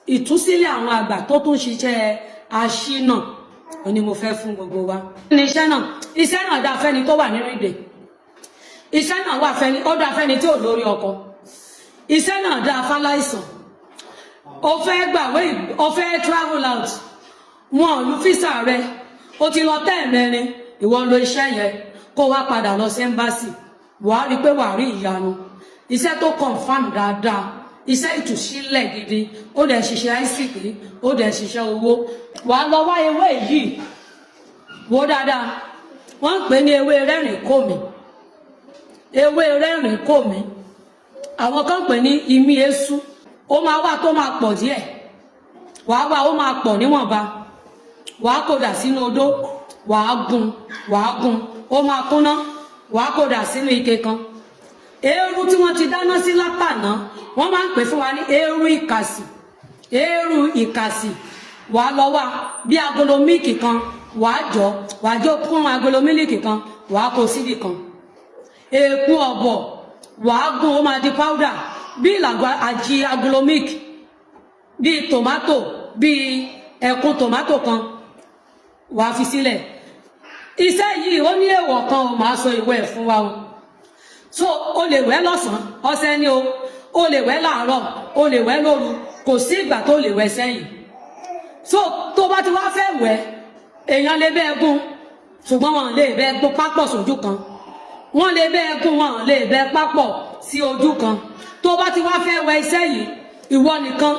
Ìtúsílẹ̀ àwọn àgbà tó tún ṣiṣẹ́ aṣínà ó ní mo fẹ́ fún gbogbo wa. Ní iṣẹ́ náà, iṣẹ́ náà dáa fẹ́ni tó wà nínú ìdè. Iṣẹ́ náà wà fẹ́ni, ó dáa fẹ́ni tí ò lórí ọkọ. Iṣẹ́ náà dáa fáláìsàn. O fẹ́ gbàwé, o fẹ́ travel out, wọn ò lu visa rẹ, o ti lọ tẹ́ẹ̀mẹrin. Ìwọ lo iṣẹ́ yẹn kó wá padà lọ sí embassy, wàá rí i pé wàá rí ìyanu. Iṣẹ́ tó confam dáadáa, iṣẹ́ ìtúsílẹ̀ gidi, ó dẹ̀ ṣiṣẹ́ àìsíkì, ó dẹ̀ ṣiṣẹ́ owó. Wàá lọ wá ewé yìí, wò dáadáa. Wọ́n ń pè ní ewé rẹ́rìn kòmí. Ewé rẹ́rìn kòmí, àwọn kan pè ní imí eṣú. Ó máa wà tó máa pọ̀ díẹ̀. Wàá wá, ó máa pọ̀ níwọ̀nba. Wàá kó dà sínú odó, wàá gún, wàá gún, ó máa kúnná. Wàá kó dà sínú ike kan. Eérú tí wọ́n ti dáná sí látàná, wọ́n máa ń pè fún wa ní eérú ìkàsì. Eérú ìkàsì, wàá lọ wá bí agolo mílìkì kan, wàá jọ, wàá jó kún agolo mílìkì kan, wàá kó síbì kan. Èèpo ọ̀bọ̀, wàá gún, ó máa di powder bí ìlàgbà àjí agolo milk, bíi tòmátò, bíi ẹ̀kún tòmátò kan, wàá fi sílẹ̀. Iṣẹ́ yìí, ó ní èèwọ̀ kan o. Máa sọ ìwé ẹ̀ fún wa o. So o lè wẹ̀ lọ́sàn-án, ọṣẹ ni o. O lè wẹ̀ láàárọ̀, o lè wẹ̀ lóru, kò sí ìgbà tó lè wẹ̀ sẹ́yìn. So tó bá ti wá fẹ́ wẹ̀, èèyàn lè bẹ́ẹ̀ gún, ṣùgbọ́n wọn lè bẹ́ẹ̀ gún pápọ̀ sójú kan. Wọ́n lè bẹ́ẹ̀ gún, wọn lè bẹ́ẹ̀ pápọ̀ sí ojú kan. Tó bá ti wá fẹ́ wẹ̀ iṣẹ́ yìí, ìwọ nìkan,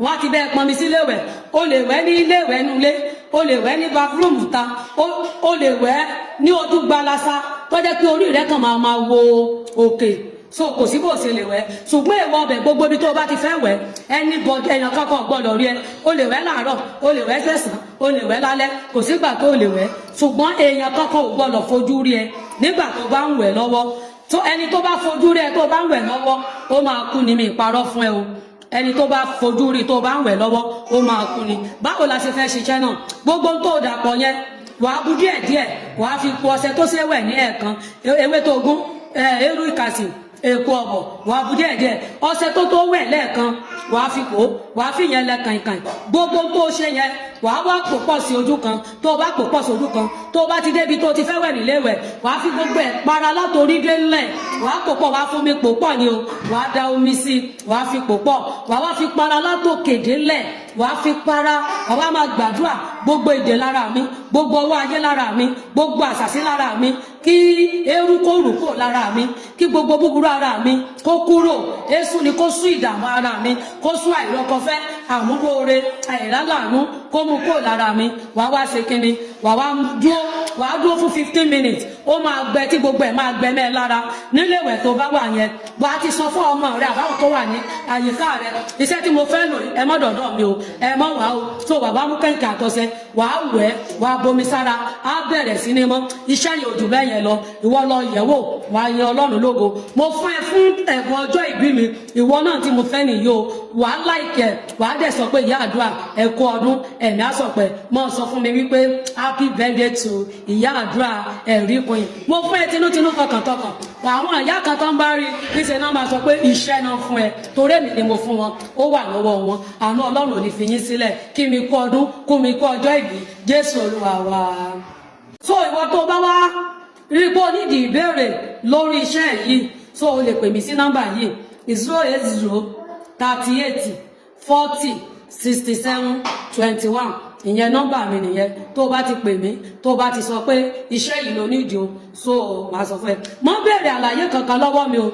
wọ́n á ti bẹ́ẹ̀ pọnmi sílé wẹ̀. O lè wẹ̀ ní ilé ìwẹ̀ nulẹ̀, o lè wẹ̀ ní bathroom ta, o lè wẹ̀ ní ojú gbalasa tó jẹ́ pé orí rẹ̀ kàn máa máa wo òkè. So kò sí bó ṣe lè wẹ̀, ṣùgbọ́n èèwọ̀ ọbẹ̀, gbogbo ibi tó o bá ti fẹ́ wẹ̀, anybody, èèyàn kankan gbọ́dọ̀ rí ẹ. O lè wẹ̀ láàárọ̀, o lè wẹ̀ sẹ̀sán, o lè wẹ̀ lálẹ́, kò sígbà tó o lè wẹ̀, ṣùgbọ́n èèyàn kankan ò gbọ́dọ̀ fojú rí ẹ nígbà tó bá ń wẹ̀ lọ́wọ́. Tó ẹni tó bá fojú rí ẹ tó bá ń wẹ̀ lọ́wọ́, ó máa kú ni. Mi ìparọ́ fún ẹ o. Ẹni tó bá fojú rí tó bá ń wẹ̀ lọ́wọ́, ó máa kú ni. Báwo la ṣe fẹ́ ṣiṣẹ́ náà? Gbogbo tó dàpọ̀ yẹn, wàá bu díẹ̀ díẹ̀, wàá fi po ọṣẹ tó ṣe wẹ̀ ní ẹ̀ẹ̀kan. Ewé tó gún, eérú ìkàsì, èpo ọ̀bọ̀, wàá bu díẹ̀ díẹ̀. Ọṣẹ tó tó wẹ̀ lẹ́ẹ̀kan, wàá fi pò, wàá fi yẹn lẹ kàìnkàìn. Gbogbo tó ṣe yẹn, wàá wá pò pọ̀ sí ojú kan. Tó bá pò pọ̀ sí ojú kan, tó bá ti débi tó ti fẹ́ wẹ̀ nílé wẹ̀, wàá fi gbogbo ẹ̀ para látòrí délẹ̀. Wàá pò pọ̀, wàá fún mi pò pọ̀ ni o. Wàá da omi sí i, wàá fi pò pọ̀, wàá wá fi para látòkè délẹ̀. Wàá fi para, wàá wá máa gbàdúrà: gbogbo ìdè lára mi, gbogbo ọwọ́ ayé lára mi, gbogbo àṣàsí lára mi, kí eérú kó rù kó lára mi, kí gbogbo búburú ara mi kó kúrò. Èṣù ni kó sún ìdààmú ara mi, kó sún àìrọ́kọfẹ́, àmúbóore, àìrálàánú, kó mú kó lára mi. Wàá wá ṣe kínni? Wàá wá dúró, wàá dúró fún 15 minutes. Ó máa gbẹ tí gbogbo ẹ̀ máa gbẹ mẹ́ lára níléèwẹ̀ tó bá wà yẹn. Wàá ti sọ fún ọmọ rẹ àbáwọn tó wà ní àyíká rẹ: iṣẹ́ tí mo fẹ́ lò, ẹ má dọ̀dọ̀ mi o, ẹ má wà o. Tó bàbá mú kẹ̀kẹ́ àtọ̀sẹ̀, wàá wẹ̀, wàá bomi sára, á bẹ̀rẹ̀ sí ní mọ́. Iṣẹ́ yẹn ò jù bẹ́ẹ̀ yẹn lọ. Ìwọ lọ yẹ̀wò, wàá yan Ọlọ́run lógo. Mo fún ẹ fún ẹ̀bùn ọjọ́ ìbí mi. Ìwọ náà tí mo fẹ́ nìyí o. Wàá like ẹ̀, wàá dẹ̀ sọ pé, "Ìyá àdúrà, ẹ kú ọdún, ẹ̀mí àsọpẹ̀." Mọ́ sọ fún mi wípé, "Happy birthday to Ìyá Àdúrà Ẹ̀rí Queen." Mo fún ẹ tinútinú, tọkàntọkàn. Àwọn ìyá kan tó ń bá rí níṣẹ́ náà máa sọ pé iṣẹ́ náà fún ẹ, torí èmi ni mo fún wọn, ó wà lọ́wọ́ wọn. Àánú Ọlọ́run ò ní fi yín sílẹ̀. Kí mi kú ọdún, kú mi kú ọjọ́ ìbí. Jésù Olúwa wa. So ìwọ tó bá wá rí pé o nídìí ìbéèrè lórí iṣẹ́ yìí, so o lè pè mí sí nọ́mbà yìí: 08038406721. Ìyẹn nọ́mbà mi nìyẹn. Tó bá ti pè mí, tó bá ti sọ pé iṣẹ́ yìí ló nídìí o, so màá sọ fún ẹ. Mo béèrè àlàyé kankan lọ́wọ́ mi o.